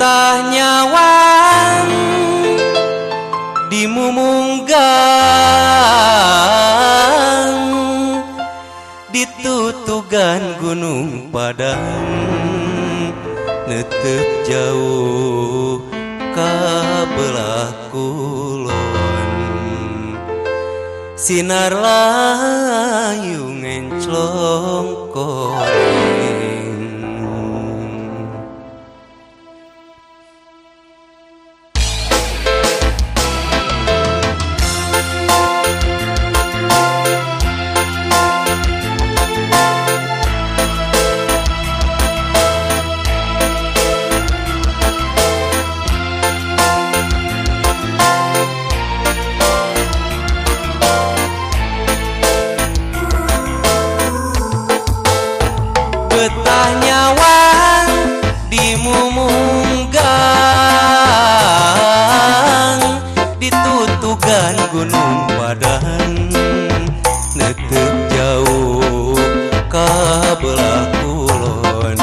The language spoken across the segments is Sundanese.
Betah nyawang di mumunggang, ditutugan Gunung Padang, netep jauh ka belah kulon. Sinar layu ngenclong koring. Betah nyawang di mumunggang, ditutugan Gunung Padang, netep jauh ka belah kulon.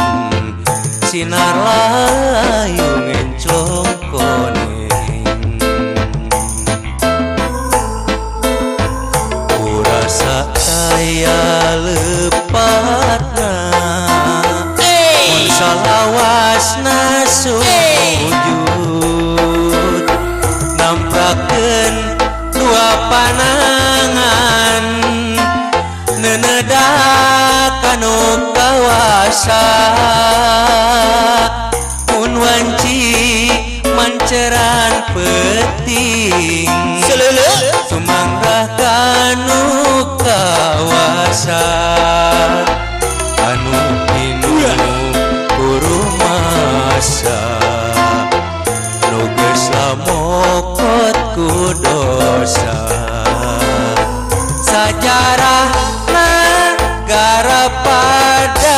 Sinar layu ngenclong koning. Kurasa taya lepatna, salawasna sujud, namprakeun dua panangan, nenedak kanu kawasa. Mun wanci manceran peuting, sumangrah kanu kawasa. Anu pinuh masa nu geus lamokot ku dosa. Sajarah nagara Padang,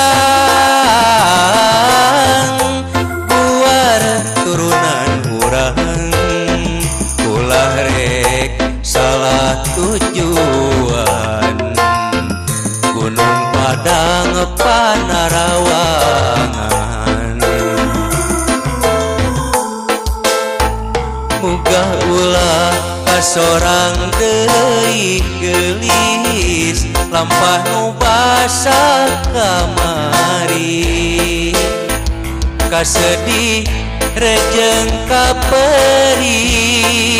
buar turunan urang, ulah rek salah tujuan. Gunung Padang Panarawangan, mugah ulah kasorang deui geulis, lampah nu basa kamari. Kasedih rejeng kaperi,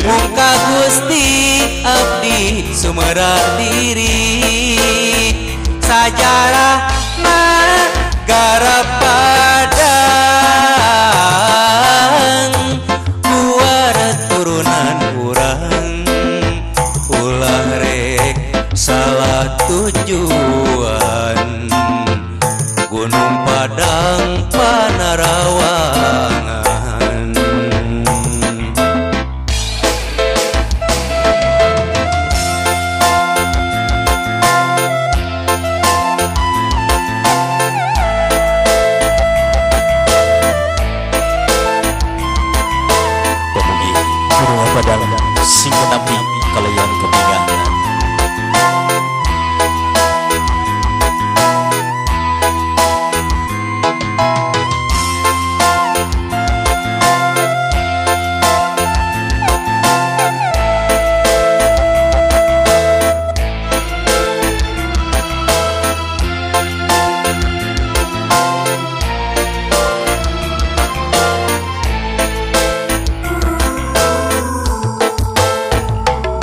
mungka Gusti abdi sumerah diri. Sajarah nagara Padang, turunan urang, ulah rek salah tujuan. Gunung Padang Panarawangan. Padang sing menampi kalayan kepingan.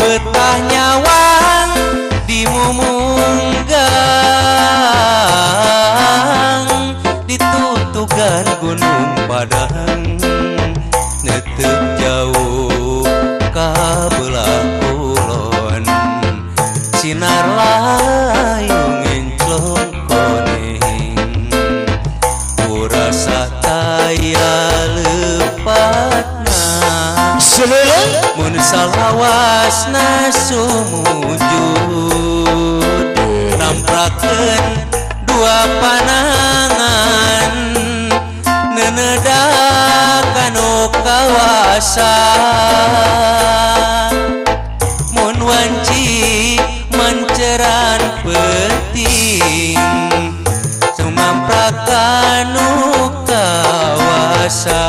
Betah nyawang di mumunggang, ditutugan Gunung Padang, netep jauh ka belah kulon. Sinar layu ngenclong koning, kurasa taya lepatna, mun salawasna sumujud, namprakeun dua panangan, nenedak kanu kawasa. Mun wanci manceran peuting, sumamprak kanu kawasa. basa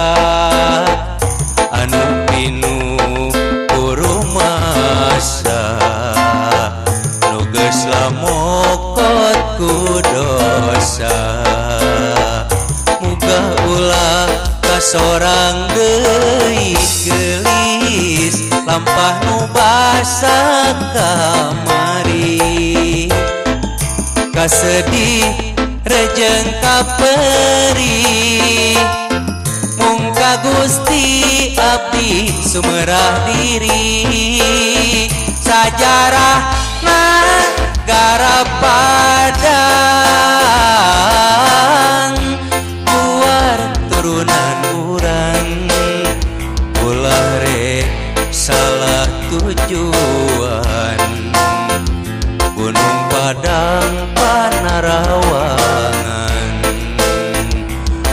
anu pinuh kurumasa nu geus lamokot ku dosa. Muga ulah kasorang deui geulis lampah nu basa kamari. Kasedih rejeng kaperi mungka Gusti abdi sumerah diri. Sajarah nagara Padang buar turunan urang ulah rek salah tujuan. Gunung Padang Panarawangan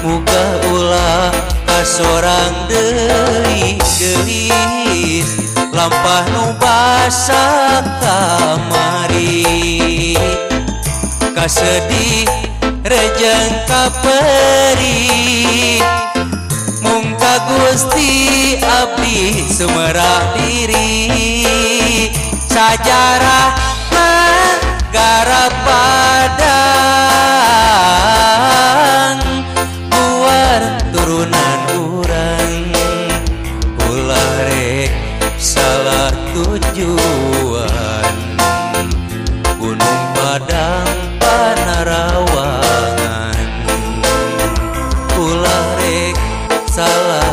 muga ulah kasorang deui geulis lampah nu basa kamari. Kasedih rejeng kaperi mungka Gusti abdi sumerah diri. Sajarah nagara Padang buar turunan urang ulah rek salah tujuan. Gunung Padang Panarawangan ulah rek salah.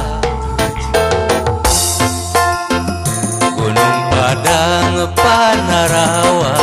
Gunung Padang Panarawangan.